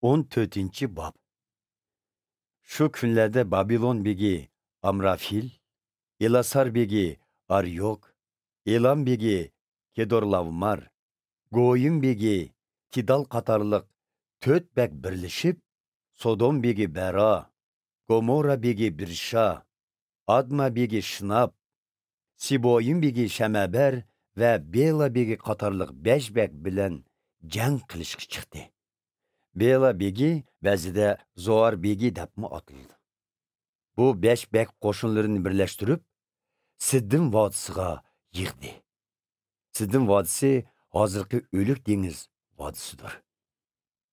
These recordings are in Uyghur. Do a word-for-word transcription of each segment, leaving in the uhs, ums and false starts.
ئون تۆتىنچى باب. شۇ كۈنلەردە بابىلون بېگى ئامرافىل، ئېلاسار بېگى ئاريوك، ئېلام بېگى كېدورلاۋمار، گويىم بېگى تىدال قاتارلىق تۆت بەگ بىرلىشىپ، سودوم بېگى بەرا، گومورا بېگى بىرشا، ئادما بېگى شىناب، سىبويىم بېگى شەمەبەر ۋە بېلا بېگى قاتارلىق بەش بەگ بىلەن جەڭ قىلىشقا چىقتى. بېلا بېگى بەزىدە زوئار بېگى دەپمۇ ئاتىلىدۇ. بۇ بەش بەگ قوشۇنلىرىنى بىرلەشتۈرۈپ، سىددىم ۋادىسىغا يىغدى. سىددىم ۋادىسى ھازىرقى ئۆلۈك دېڭىز ۋادىسىدۇر.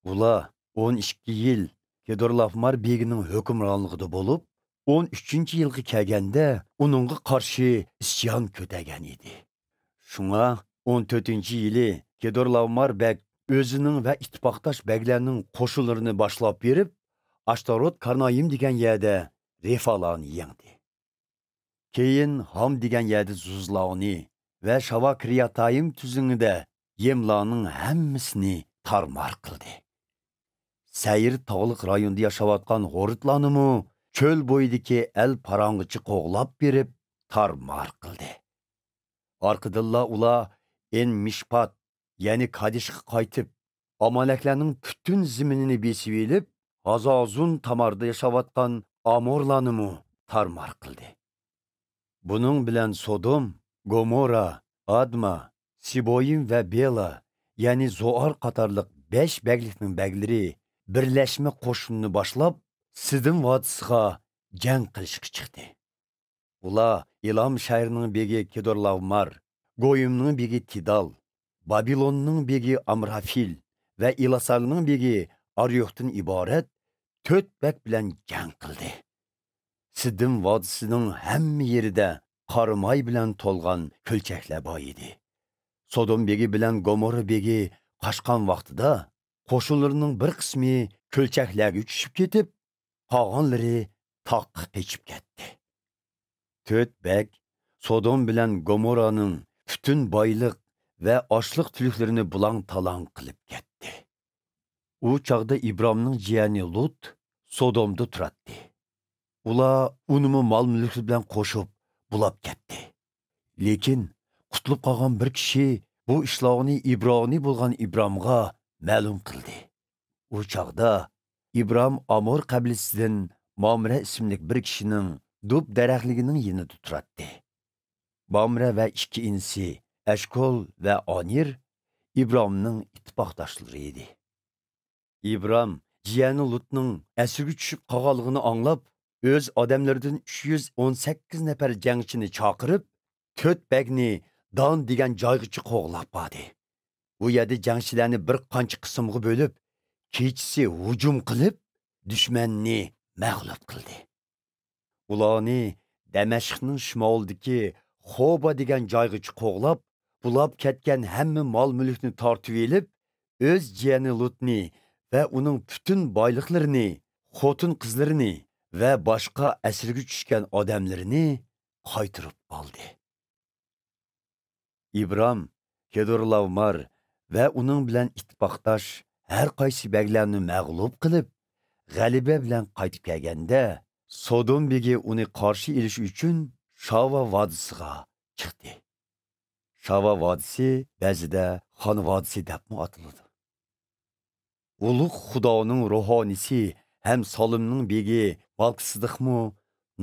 ئۇلار ئون ئىككى يىل كېدورلافمار بېگىنىڭ ھۆكۈمرانلىقىدا بولۇپ، ئون ئۈچىنچى يىلغا كەلگەندە ئۇنىڭغا قارشى ئىسيان كۆتەرگەن ئىدى. شۇڭا ئون تۆتىنچى يىلى كېدورلافمار بەگ ئۆزىنىڭ ۋە ئىتتىپاقداش بەگلەرنىڭ قوشۇنلىرىنى باشلاپ بېرىپ، ئاشتاروت كارنايىم دېگەن يەردە رېفالارنى يەڭدى. كېيىن ھام دېگەن يەردە زۇزلاۋنى ۋە شاۋا كىرياتايىم تۈزلىڭىدە يېملارنىڭ ھەممىسىنى تارمار قىلدى. سەيىر تاغلىق رايوندا ياشاۋاتقان ھورۇتلارنىمۇ چۆل بويىدىكى ئەل پاراڭغىچە قوغلاپ بېرىپ تارمار قىلدى. ئارقىدىنلا ئۇلار ئېن مىشپات، يەنى كادىشقا قايتىپ، ئامالەكلەرنىڭ پۈتۈن زېمىنىنى بېسىۋېلىپ، ھازازۇن تاماردا ياشاۋاتقان ئامورلارنىمۇ تارمار قىلدى. بۇنىڭ بىلەن سودوم، گومورا، ئادما، سىبويىم ۋە بېلا، يەنى زوئار قاتارلىق بەش بەگلىكنىڭ بەگلىرى بىرلەشمە قوشۇننى باشلاپ، سىدىم ۋادىسىغا جەڭ قىلىشقا چىقتى. ئۇلار ئېلام شەھىرىنىڭ بېگى كېدورلاۋمار، گويىمنىڭ بېگى تىدال، بابىلوننىڭ بېگى ئامرافىل ۋە ئېلاسارنىڭ بېگى ئاريوكتىن ئىبارەت تۆت بەگ بىلەن جەڭ قىلدى. سىددىم ۋادىسىنىڭ ھەممە يېرىدە قاراماي بىلەن تولغان كۆلچەكلەر بار ئىدى. سودوم بېگى بىلەن گومورا بېگى قاچقان ۋاقتىدا، قوشۇنلىرىنىڭ بىر قىسمى كۆلچەكلەرگە چۈشۈپ كېتىپ، قالغانلىرى تاغقا قېچىپ كەتتى. تۆت بەگ سودوم بىلەن گومورانىڭ پۈتۈن بايلىق ۋە ئاشلىق تۈلۈكلىرىنى بۇلاڭ-تالاڭ قىلىپ كەتتى. ئۇ چاغدا ئىبرامنىڭ جىيەنى لۇت سودومدا تۇراتتى. ئۇلار ئۇنىمۇ مال-مۈلۈكى بىلەن قوشۇپ بۇلاپ كەتتى. لېكىن قۇتۇلۇپ قالغان بىر كىشى بۇ ئىشلارنى ئىبرانىي بولغان ئىبرامغا مەلۇم قىلدى. ئۇ چاغدا ئىبرام ئامور قەبىلىسىدىن مامرە ئىسىملىك بىر كىشىنىڭ دۇب دەرەخلىكىنىڭ يېنىدا تۇراتتى. مامرە ۋە ئىككى ئىنىسى ئەشكول ۋە ئانىر ئىبرامنىڭ ئىتتىپاقداشلىرى ئىدى. ئىبرام جىيەنى لۇتنىڭ ئەسىرگە چۈشۈپ قالغانلىقىنى ئاڭلاپ، ئۆز ئادەملىرىدىن ئۈچ يۈز ئون سەككىز نەپەر جەڭچىنى چاقىرىپ، تۆت بەگنى دان دېگەن جايغىچە قوغلاپ باردى. بۇ يەردە جەڭچىلەرنى بىر قانچە قىسىمغا بۆلۈپ، كېچىسى ھۇجۇم قىلىپ، دۈشمەننى مەغلۇپ قىلدى. ئۇلارنى دەمەشقنىڭ شىمالىدىكى خوبا دېگەن جايغىچە قوغلاپ، بۇلاپ كەتكەن ھەممە مال-مۈلۈكنى تارتىۋېلىپ، ئۆز جىيەنى لۇتنى ۋە ئۇنىڭ پۈتۈن بايلىقلىرىنى، خوتۇن-قىزلىرىنى ۋە باشقا ئەسىرگە چۈشكەن ئادەملىرىنى قايتۇرۇپ ئالدى. ئىبرام كېدورلاۋمار ۋە ئۇنىڭ بىلەن ئىتتىپاقداش ھەر قايسى بەگلەرنى مەغلۇپ قىلىپ، غەلىبە بىلەن قايتىپ كەلگەندە، سودوم بېگى ئۇنى قارشى ئېلىش ئۈچۈن شاۋا ۋادىسىغا چىقتى. شاۋا ۋادىسى بەزىدە خان ۋادىسى دەپمۇ ئاتىلىدۇ. ئۇلۇغ خۇدانىڭ روھانىيسى ھەم سالىمنىڭ بېگى مالكىسىدىقمۇ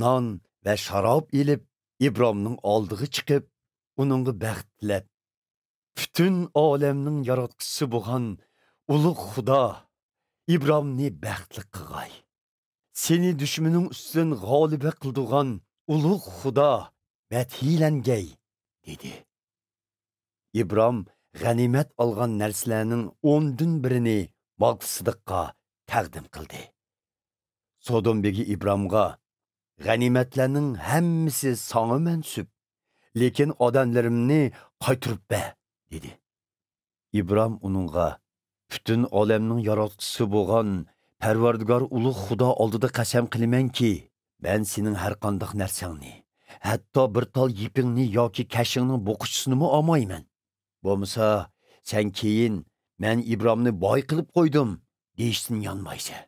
نان ۋە شاراب ئېلىپ، ئىبرامنىڭ ئالدىغا چىقىپ، ئۇنىڭغا بەخت تىلەپ، «پۈتۈن ئالەمنىڭ ياراتقۇچىسى بولغان ئۇلۇغ خۇدا ئىبرامنى بەختلىك قىلغاي. سېنى دۈشمىنىڭ ئۈستىدىن غالىبە قىلدۇرغان ئۇلۇغ خۇدا مەدھىيلەنگەي» دېدى. ئىبرام غەنىيمەت ئالغان نەرسىلەرنىڭ ئوندىن بىرىنى مالكىسىدىققا تەقدىم قىلدى. سودوم بېگى ئىبرامغا، «غەنىيمەتلەرنىڭ ھەممىسى ساڭا مەنسۇپ، لېكىن ئادەملىرىمنى قايتۇرۇپ بەر» دېدى. ئىبرام ئۇنىڭغا، «پۈتۈن ئالەمنىڭ ياراتقۇچىسى بولغان پەرۋەردىگار ئۇلۇغ خۇدا ئالدىدا قەسەم قىلىمەنكى، مەن سېنىڭ ھەرقانداق نەرسەڭنى، ھەتتا بىر تال يىپىڭنى ياكى كەشىڭنىڭ بوققۇچىسىنىمۇ ئالمايمەن. بولمىسا، سەن كېيىن، مەن ئىبرامنى باي قىلىپ قويدۇم، ھېچنېمە يانمايسەن.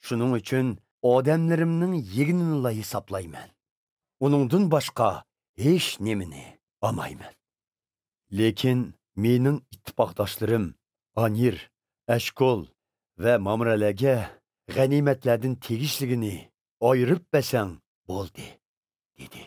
شۇنىڭ ئۈچۈن ئادەملىرىمنىڭ يېگىنىنىلا ھېسابلايمەن. ئۇنىڭدىن باشقا ھېچ نېمىنى ئالمايمەن. لېكىن مېنىڭ ئىتتىپاقداشلىرىم ئانىر، ئەشكول ۋە مامرەلەرگە غەنىيمەتلەردىن تېگىشلىكىنى ئايرىپ بەرسەڭ بولدى، دېدى.